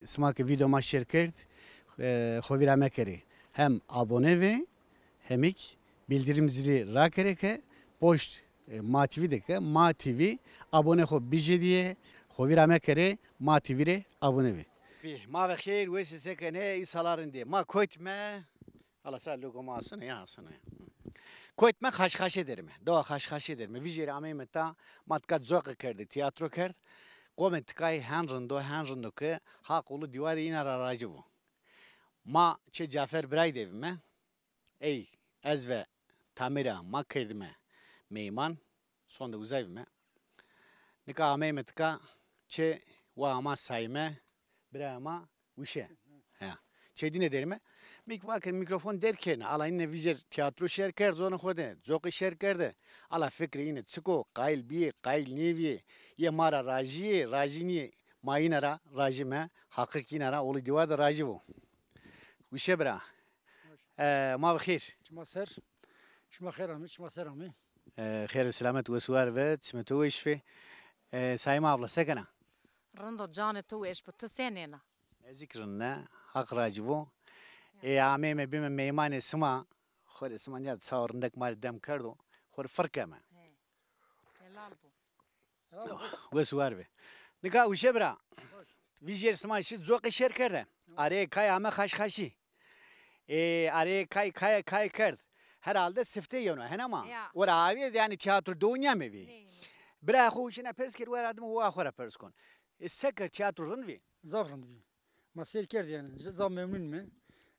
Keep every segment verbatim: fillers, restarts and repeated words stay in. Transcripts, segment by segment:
Sima ke vîdeo ma şêr kerd, e, xo vîra mekerê. Hem abone vê, hemîk bildirim zili rakerê ke poşt, e, Ma T V de ke, Ma T V abone xo bijêdîyê, xo vîra mekerê, Ma T V rê abone vê. Bî, ma ve xêr, wes ê, se kenê, îsala rindî. Ma kotîme, hala sa logo ma aseno ya, aseno ya. Kotîme Xaşxaşê derime, dewa Xaşxaşê derime. Vîjêrî ameyme ta, ma tika coqe kerde, tîyatro kerd. Qomê tikay hen rind o, hen rind o ke Haq ulu dîwa de îna ra rajî vo. Ma çê Cafer Biray de vîme. Ey, ez ve Tamîra ma kerdîme meyman, sonde uzay vîme. Nika ameyme tika çê wa ama Sayme, biraya ma Wişe. Ya. Çê dîne derime. Mik vake mîkrofon derg kerdêne. Ala îne vîjêr tîyatro şêr kerd zonê xo de, coqî şêr kerde. Ala fikrê îne çik o, qayîl bîyê, qayîl nêbîyê. Yê ma ra rajî yê, rajî nîyê. Ma îne ra rajî me, Haqî kî îne ra ulu dîwa de rajî vo. Wişe bira. E, ma bi xêr. Çima ser. Çima xêr amî, çima ser amî. E, xêr û selamet, wes û war ve, çimê to weş bê. E, Sayme abla, se kena? Rind o, canê to weş bo, ti senêna? Ez kî rind ne, Haq rajî vo. Ê, ameyme bîme meymanê sima, xo rê sima nîya çawa rindek ma rê dem kerdo, xo rê firr keme. He. Helal bo. Wes û war be. Nika Wişe bira. Vîjêr sima şî coqê şêr kerde. Arê kay ame Xaşxaşî. Ê, arê kay, kay, kay kerd. Herhalde sifte yeno, hena ma? Ya. Ora avê, yanî tîyatro dew nîyamê vî. Nê, nê. Biraya xo Wişe na pers kerd, wera dime wa xo ra pers kon. E, se kerd, tîyatro rind vî? Zaf rind vî. Ma seyr kerd yanî. Z-, zaf memnun me.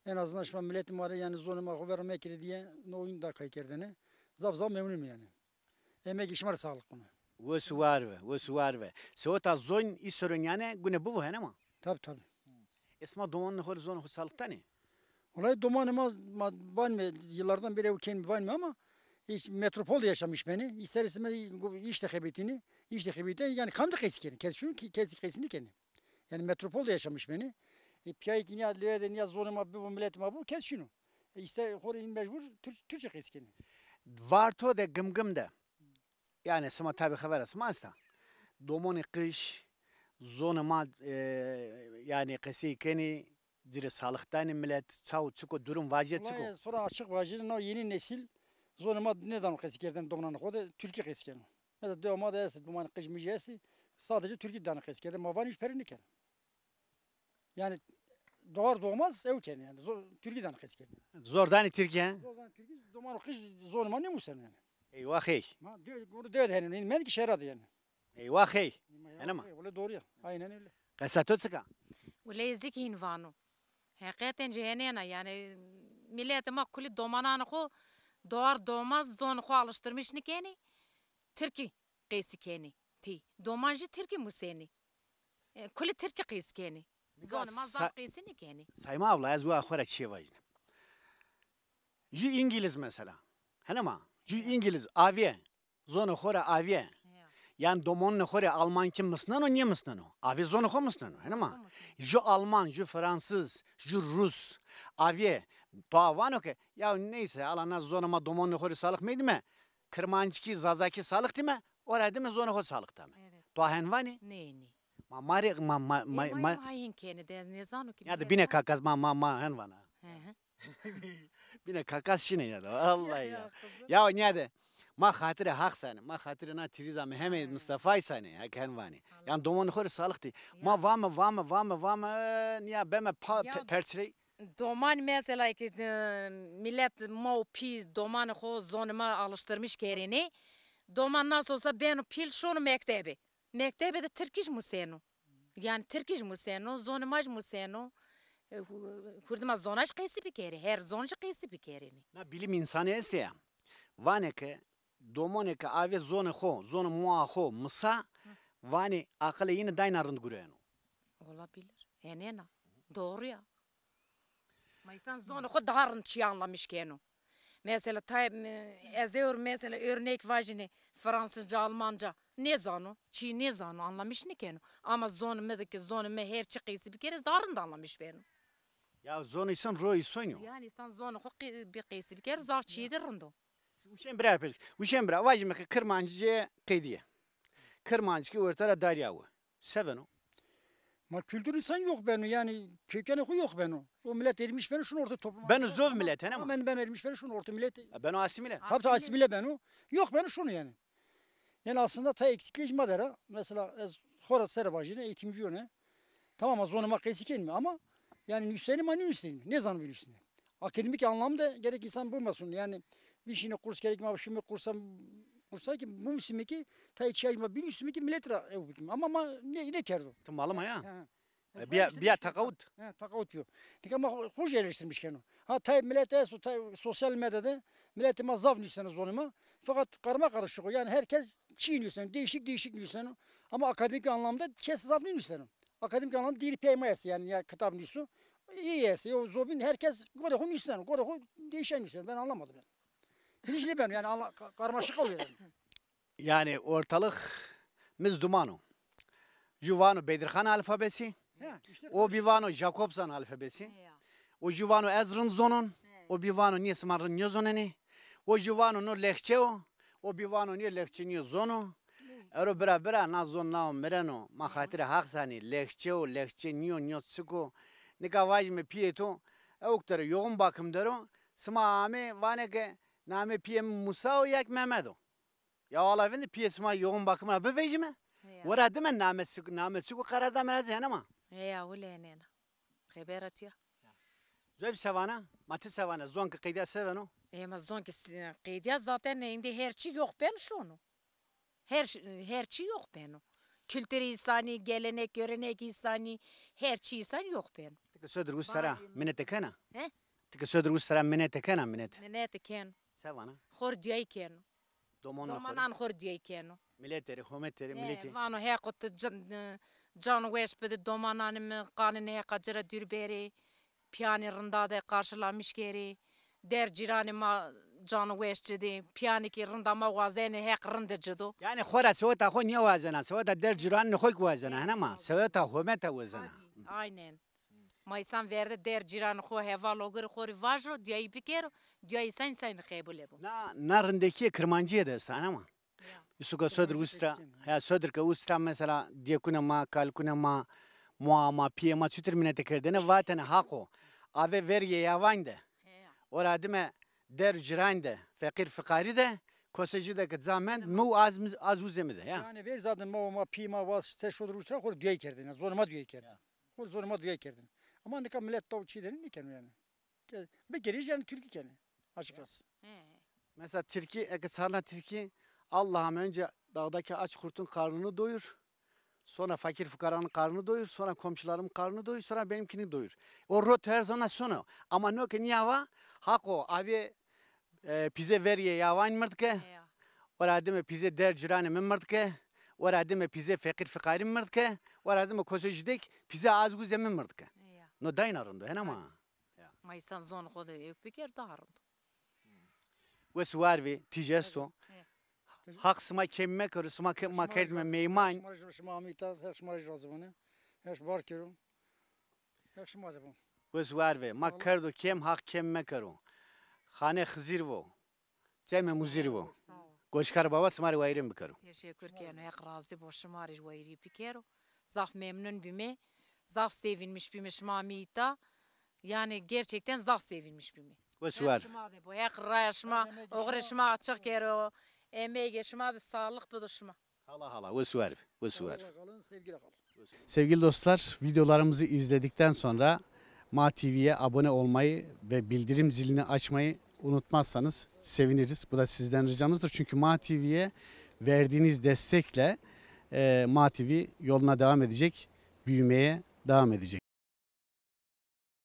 En azından şima miletê ma rê yanî zonê ma xo ver mekerê diye no oyun da kay kerdene. Zaf zaf memnun me yanî. Emegê şima rê sağlık bone. Wes û war ve, wes û war ve. Seweta zon î soronîyane gune bivo hene ma? Tabii, tabii. E, sima domanê xo rê zonê xo salix danê? Vallahi domanê ma, ma vanîme, yıllardan beri ew kenîme vanîme ama hiç metropolde yaşamış benî. İster istemez iş de xebetînî, iş de xebetînî. Yanî kam de qesî kenî? Kes şunu ki, kes qesî nêkenî. Yanî metropolde yaşamış benî. E, piyayê kî nîya lewê de nîya zonê ma bibo, miletê ma bibo, kes şino. E, îşte xo rê în mecbur Türk-, Türkçe qesî kenî. Varto de, Gimgim de. Yanî sima tabî xebera sima esta. Domonî qij, zonê ma, e, yanî qesey kenî, ci rê salix danê milet, çaw çik o, durum vaziyet çik o? Vallahi ez to ra açık vajî, no yeni nesil zonê ma nêdano qesî kerdene domananê xo de, Türkî qesî keno. Mesela dewa ma de estê, domanê qij mij estê, sadece Türkî danê qesî kerdene. Ma vanê hiç pere nêkeno. Yanî doğar doğmaz ew kenê yanî. Zor, Türkî danê qesî kerdene. Zor danê Tirkî, he? Zor danê Tirkî, domanê qij zonê ma nêmuseno yanî. Eywa xey. Ma de, bunu de henî, men ki şehra de yanî. Eywa xey. Hene ma? Öyle doğru ya. Aynen öyle. Qesa to çik a? Wele ez kî hîn vano. Heqeten jî henêna, yanî miletê ma kulî domananê xo doğar doğmaz zonê xo alıştırmış nêkenê. Tirkî qesî kenê. Tî. Doman jî tirkî musenê. E, kulî tirkî qesî kenê. Zonê ma zaf qesî nêkenê. Sayma abla, ez wa xo ra çîyê vajîne. Ju Îngiliz mesela. Hene ma? Ju Îngiliz avîye. Zonê xo ra avîye. Ya. Yanî domonunê xo rê almankî misneno, nêmisneno? Avê zonê xo misneno. Hene ma? Xo misneno. Ju alman, ju fransiz, ju rus avîye. Toa vano ke, ya neyse, ala na zonê ma domonunê xo rê salix meydîme. Kirmanckî, zazakî salix dîme, ora dîme zonê xo salix dame. Evet. To hen vanê? Nê, nê. Ma, ma rê, ma, ma, ma, ma, ma, ma hên kenê de, ez nêzano ki. Ya de bîne kakas ma, ma, ma hen vana. Hı hı. Bîne kakas şîne ya de, vallahi ya. Ya, kızım. Ya nîya de, ma xatirê Haq sanê, ma xatirê na Tîrîza Mihemedî Mistefayî sanê, hek hen vanê. Yanî domonê xo rê salix dî. Ma vame, vame, vame, vame, nîya beme pa, pe-, perçiley. Doman mesela ki, e, milet ma û pî domanê xo zonê ma alıştırmış kerêne. Doman nasıl olsa beno pîl şono mektebê. Mektebê de tirkî jî museno. Yanî tirkî jî museno, zonê ma jî museno. E, hu-, hurdî ma zona jî qesî bikerê, her zon jî qesî bikerêne. Na bilim însanî estê ya. Vanê ke domonê ke avê zonê xo, zonê moa xo misa, vanê aqilê yîne dayna rind gureyeno. Olabilir. Henêna. Doğru ya. Ma însan zonê xo daha rind çî anlamış keno. Mesela tay, m-, ez ewro mesela örnek vajîne, Fransızca, Almanca. Nêzano, çî nêzano, anlamış nêkeno. Ama zonê mi de ki zonê mi her çi qesî bikerê, ez daha rind anlamış beno. Ya zon însan ro însan yo. Yanî însan zonê xo qe-, bi qesî bikerê, zaf çîyê de rind o. Wişên bira pês. Wişên bira, vajîme ke kirmancî qedîye. Kirmanckî orta ra darîyawe. Se veno? Ma kültür insan yok beno, yani kökeni xo yok beno. O millet erimiş beno şunu orta topluma. Beno zov millet, hene ma? Ben, ben erimiş beno şunu orta millet. E, beno asimile. Tabii, tabii, asimile beno. Yok beno şunu yani. Yani aslında ta eksikliği ma dera. Mesela ez xora sere vajine eğitimci yone. Tamam, ma zonê ma qesî kenîme ama yani nuseni ma nênuseni. Ne zaman nuseni? Akademik anlamda gerek insan bulmasın. Yani bir şeyine kurs gerek ma şimdi kursa kursa ki bu muslimi ki ta içi ma bir muslimi ki millet ra ev bikim. Ama ma ne, ne kerdo? Ti malima ya. He. E, biya, biya teqawut. He, teqawut biyo. Nika ma xo-, xo jî eleştirmiş keno. Ha, tay millet esto, tay sosyal medyada milletê ma zaf nuseno zonê ma. Fakat karma karışık o. Yani herkes çi nuseno, değişik değişik nuseno. Ama akademik anlamda kes zaf nuseno. Akademik anlamda diri peyma est yani, ya kitap nusu. İyi est. Yo zobin herkes gore xo nuseno, gore xo değişen nuseno. Ben anlamadım yani. Hiç ne ben yani anla-, ka-, karmaşık oluyor yani. Yani ortalık miz duman o. Ju vano Bedirxan alfabesi, he, işte o bî vano Jacobson alfabesi. He ya. O ju vano ez rind zonon, he, o bî vano nê sima rind nêzonenê. O ju vano no lehçe o, o bî vano nê lehçe nîyo, zon o. Ero bira bira na zon nao mireno, ma xatirê Haq zanî, lehçe o, lehçe nîyo, nîyo çik o. Nika vajîme pîyê to, ewk der o, yoğun bakım der o, sima amê vanê ke namê pîyê mi Musa o ya ki Mehmet o. Ya wala vindî pîyê sima yoğun bakım ra bivejîme. Ya. Wera dime name sik-, name çik o qerar dame ra zî hene ma. Ya wile hene na. Xebera tiya. Zovî se vana? Ma ti se vana? Zon ki qeydiya se veno? E ma zon ki s-, qeydiya zaten indi her çi yok ben şono. Her ş-, her çi yok beno. Kültürü insani, gelenek, görenek insani, her çi insan yok beno. Ti ki sodir ust sera minete kena? He? Ti ki sodir ust sera minete kena, minete? Minete ken. Se vana? Xor diyayî keno. Domanan xo rê. Domanan xo rê diyayî keno. Miletê rê, hometê rê, he, miletê. Vano Heqo ti can, can weş bidi, domananê mi qanê nê Heqa ci ra dûr berê, pîyanê rinda de qarşılamış kerê, der cîranê ma can weş ci dê, pîyanê ki rinda ma wazenê Heq rinde ci do. Yanî xo ra seweta xo nêwazena, seweta der cîranê xo ki wazena, hene ma? Seweta hometa wazena. Aynen. Ma îsan verde der cîranê xo, heval ogirê xo rê vajo, diyayî bikero, diyayî îsan îsan rê qebule bo. Na, na rindekîyê Kirmancîye de esta, hene ma? Ya. Îsuka sodir ust ra, ya sodir ke ust ra mesela dêkunê ma, kalikunê ma, moa ma, pîyê ma çutir minete kerdêne, vatêne Haqo, ave vergê yavan de. He ya. O ra dime der cîran de, feqîr fiqarî de, kose jî de ke ca mend, mi û az, az uzê mi de ya. Yanî ver zaten ma, ma pî ma vaz se sodir ust ra xo rê duyay kerdêne, zonê ma duyay kerdêne. Ya. Xo rê zonê ma duyay kerdêne. Ama nika milet taw çî de nêkeno yanî. Ke-, bikerî yanî tirkî kenê. Açıkçası. He. Mesela tirkî, eke sarna tirkî, Allah'ım önce dağdaki aç kurtun karnını doyur. Sonra fakir fukaranın karnını doyur. Sonra komşularımın karnını doyur. Sonra benimkini doyur. O rot her zaman sono. Ama no ke nîya va, Haqo, avê, e, pîze vergê yavan mird ke. He ya. O ra dime pîze der cîranê mi mird ke. O ra dime pîze feqîr fiqarî mird ke. O ra dime kose jî de ki pîze az uzê mi mird ke. He ya. No dayna rind o, hene ma? Ya. Ma îsan zon xo de ewk biker daha rind. Wes war vê, tîj esto. He. Haq sima kêm mekero, sima ke-, ma kerdîme meyman. Şima, şima amî ta, Heq şima rê razî bone. Heq şima bar kero. Heq şima de bo. Wes war vê. Ma kerdo kêm, Haq kêm mekero. Xanê Xizîr vo. Cemê Muzîrî vo. Sağ ol. Goşkar Baba sima rê wayîrên bikero. Teşekkür keno. Heq razî bo, şima rê jî wayîrî bikero. Zaf memnun bîme. Zaf sevinmiş bîme şima amî îta. Yani gerçekten zaf sevinmiş bîme. Wes war. Heq şima de bo. Heq raya şima, oxirê şima açıq kero. Emegê şima de sağlık bido şima. Hala hala, wes war, wes war. Sağlıkla kalın, sevgiyle kalın. Sevgili dostlar, videolarımızı izledikten sonra Ma T V'ye abone olmayı ve bildirim zilini açmayı unutmazsanız seviniriz. Bu da sizden ricamızdır. Çünkü Ma T V'ye verdiğiniz destekle, e, Ma T V yoluna devam edecek, büyümeye devam edecek.